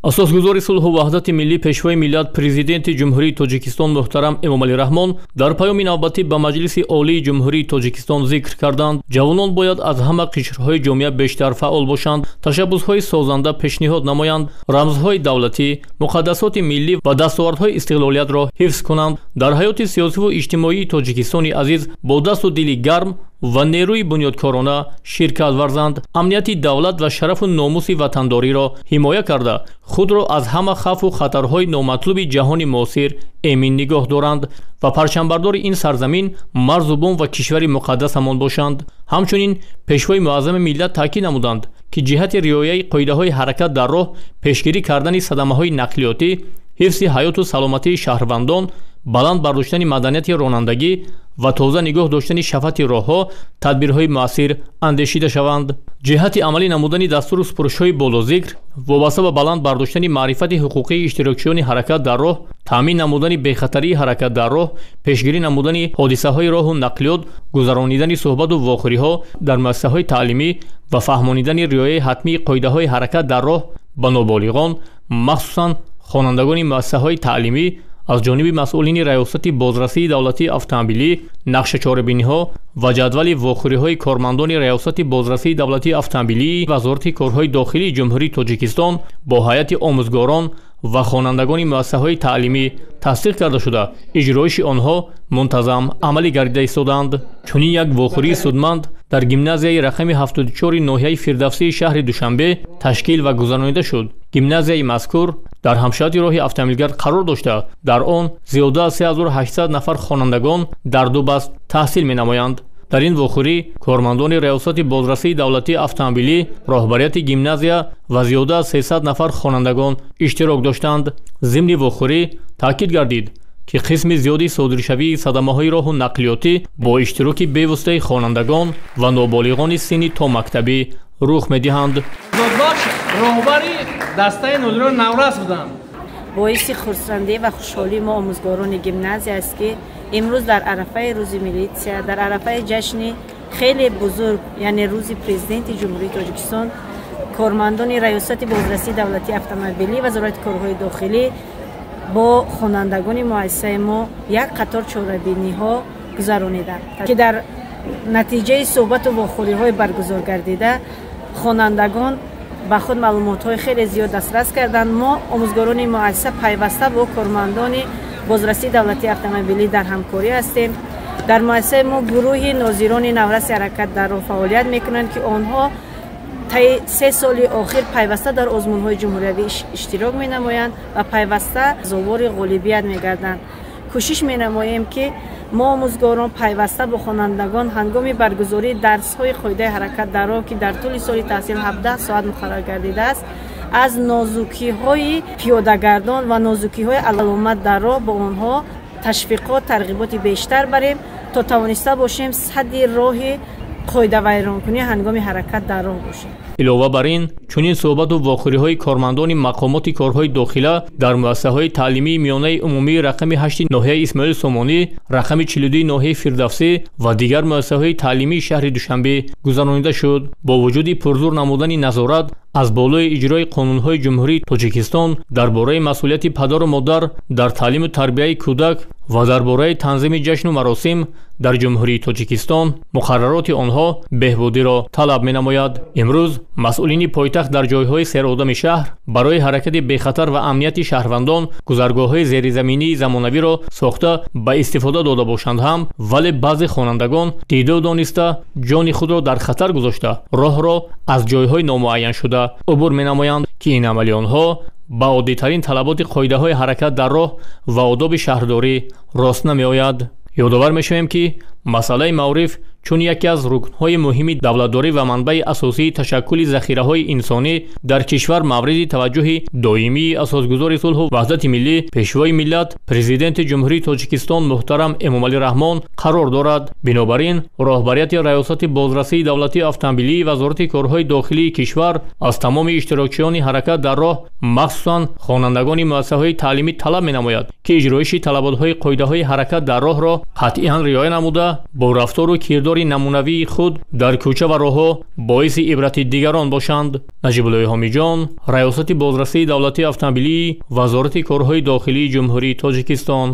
Асосгузори сулҳу ваҳдати миллӣ, Пешвои миллат, Президенти Ҷумҳурии Тоҷикистон муҳтарам Эмомалӣ Раҳмон дар паёми навбатӣ ба Маҷлиси Олии Ҷумҳурии Тоҷикистон зикр карданд: ҷавонон бояд аз ҳама қишрҳои ҷомеа бештар фаъол бошанд, ташаббусҳои созанда пешниҳод намоянд, рамзҳои давлатӣ, муқаддасоти миллӣ ва дастовардҳои истиқлолиятро ҳифз кунанд, дар ҳаёти сиёсиву иҷтимоии Тоҷикистони азиз бо дасту дили гарм ва нерӯи бунёдкорона ширкат варзанд, амнияти давлат ва шарафу номуси ватандориро ҳимоя карда, худро аз ҳама хавфу хатарҳои номатлуби ҷаҳони муосир эмин нигоҳ доранд ва парчамбардори ин сарзамин, марзу бум ва кишвари муқаддасамон бошанд. Ҳамчунин Пешвои муаззами миллат таъкид намуданд, ки ҷиҳати риояи қоидаҳои ҳаракат дар роҳ, пешгирӣ кардани садамаҳои нақлиётӣ, ҳифзи ҳаёту саломатии шаҳрвандон, баланд бардоштани маданияти ронандагӣ ва тоза нигоҳ доштани шафати роҳҳо тадбирҳои муассир андешида шаванд. Ҷиҳати амалӣ намудани дастуру супоришҳои болозикр вобаста ба баланд бардоштани маърифати ҳуқуқии иштирокчиёни ҳаракат дар роҳ, таъмин намудани бехатарии ҳаракат дар роҳ, пешгирӣ намудани ҳодисаҳои роҳу нақлиёт, гузаронидани суҳбату вохӯриҳо дар муассисаҳои таълимӣ ва фаҳмонидани риояи ҳатмии қоидаҳои ҳаракат дар роҳ ба ноболиғон, махсусан хонандагони муассисаҳои таълимӣ аз ҷониби масъулини Раёсати бозрасии давлатии автомобилӣ, нақшачорабиниҳо ва ҷадвали вохӯриҳои кормандони Раёсати бозрасии давлатии автомобилии Вазорати корҳои дохилии Ҷумҳурии Тоҷикистон бо ҳайати омӯзгорон ва хонандагони муассисаҳои таълимӣ тасдиқ карда шуда, иҷроиши онҳо мунтазам амалӣ гардида истодаанд. Чунин як вохӯрии судманд дар гимназияи рақами 74 ноҳияи Фирдавсии шаҳри Душанбе ташкил ва гузаронида шуд. Гимназияи мазкур дар ҳамшаҳати роҳи автомобилгард қарор дошта, дар он зиёда аз 3800 нафар хонандагон дар ду баст таҳсил менамоянд. Дар ин вохӯрӣ кормандони Раёсати бозрасии давлатии автомобилӣ, роҳбарияти гимназия ва зиёда аз 300 нафар хонандагон иштирок доштанд. Зимни вохӯрӣ таъкид гардид, ки қисми зиёди содиршавии садамаҳои роҳу нақлиётӣ бо иштироки бевоситаи хонандагон ва ноболиғони синни томактабӣ рух медиҳанд. Зодбахш роҳбари дастаи нодирони наврас буданд. Боиси хурсандӣ ва хушҳолии мо, омӯзгорони гимназия, аст, ки имрӯз дар арафаи рӯзи милитсия, дар арафаи ҷашни хеле бузург, яъне рӯзи Президенти Ҷумҳурии Тоҷикистон, кормандони Раёсати бозрасии давлатии автомобилӣ Вазорати корҳои дохилӣ бо хонандагони муассисаи мо як қатор чорабиниҳо гузарониданд, ки дар натиҷаи суҳбату вохӯриҳои баргузор гардида хонандагон ба худ маълумотҳои хеле зиёд дастрас карданд. Мо, омӯзгорони муассиса, пайваста бо кормандони бозрасии давлатии автомобилӣ дар ҳамкорӣ ҳастем. Дар муассисаи мо гурӯҳи нозирони навраси ҳаракат дар роҳ фаъолият мекунанд, ки онҳо таи 3 соли охир пайваста дар озмунҳои ҷумҳуриявӣ иштирок менамоянд ва пайваста зовори ғолибият мегарданд. Кӯшиш менамоем, ки мо, омӯзгорон, пайваста бо хонандагон ҳангоми баргузории дарсҳои қоидаи ҳаракат дар роҳ, ки дар тӯли соли таҳсил 17 соат муқаррар гардидааст, аз нозукиҳои пиёдагардон ва нозукиҳои аломат дар роҳ бо онҳо ташвиқот, тарғиботи бештар барем, то тавониста бошем садди роҳи қоидавайронкунӣ ҳангоми ҳаракат дар роҳ бошем. Илова бар ин, чунин суҳбату вохӯриҳои кормандони мақомоти корҳои дохила дар муассисаҳои таълимии миёнаи умумии рақами 8 ноҳияи Исмоили Сомонӣ, рақами 42 ноҳияи Фирдавсӣ ва дигар муассисаҳои таълимии шаҳри Душанбе гузаронида шуд. Бо вуҷуди пурзур намудани назорат аз болои иҷрои қонунҳои Ҷумҳурии Тоҷикистон дар бораи масъулияти падару модар дар таълиму тарбияи кӯдак ва дар бораи танзими ҷашну маросим дар Ҷумҳурии Тоҷикистон, муқаррароти онҳо беҳбудиро талаб менамояд. Имрӯз масъулини пойтахт дар ҷойҳои серодами шаҳр барои ҳаракати бехатар ва амнияти шаҳрвандон гузаргоҳҳои зеризаминии замонавиро сохта ба истифода дода бошанд ҳам, вале баъзе хонандагон диду дониста ҷони худро дар хатар гузошта, роҳро аз ҷойҳои номуайяншуда убур менамоянд, ки ин амали онҳо ба оддитарин талаботи қоидаҳои ҳаракат дар роҳ ва одоби шаҳрдорӣ рост намеояд. Ёдовар мешавем, ки масъалаи маориф чун яке аз рукнҳои муҳими давлатдорӣ ва манбаи асосии ташаккули захираҳои инсонӣ дар кишвар мавриди таваҷҷӯҳи доимии асосгузори сулҳу ваҳдати миллӣ, Пешвои миллат, Президенти Ҷумҳурии Тоҷикистон муҳтарам Эмомалӣ Раҳмон қарор дорад. Бинобар ин роҳбарияти Раёсати бозрасии давлатии автомобилии Вазорати корҳои дохилии кишвар аз тамоми иштирокчиёни ҳаракат дар роҳ, махсусан хонандагони муассисаҳои таълимӣ, талаб менамояд, ки иҷроиши талаботҳои қоидаҳои ҳаракат дар роҳро қатъиян риоя намуда, бо рафтору кирдори кирдори намунавии худ дар кӯча ва роҳҳо боиси ибрати дигарон бошанд. Наҷибуллои Ҳомиҷон, Раёсати бозрасии давлатии автомобилии Вазорати корҳои дохилии Ҷумҳурии Тоҷикистон.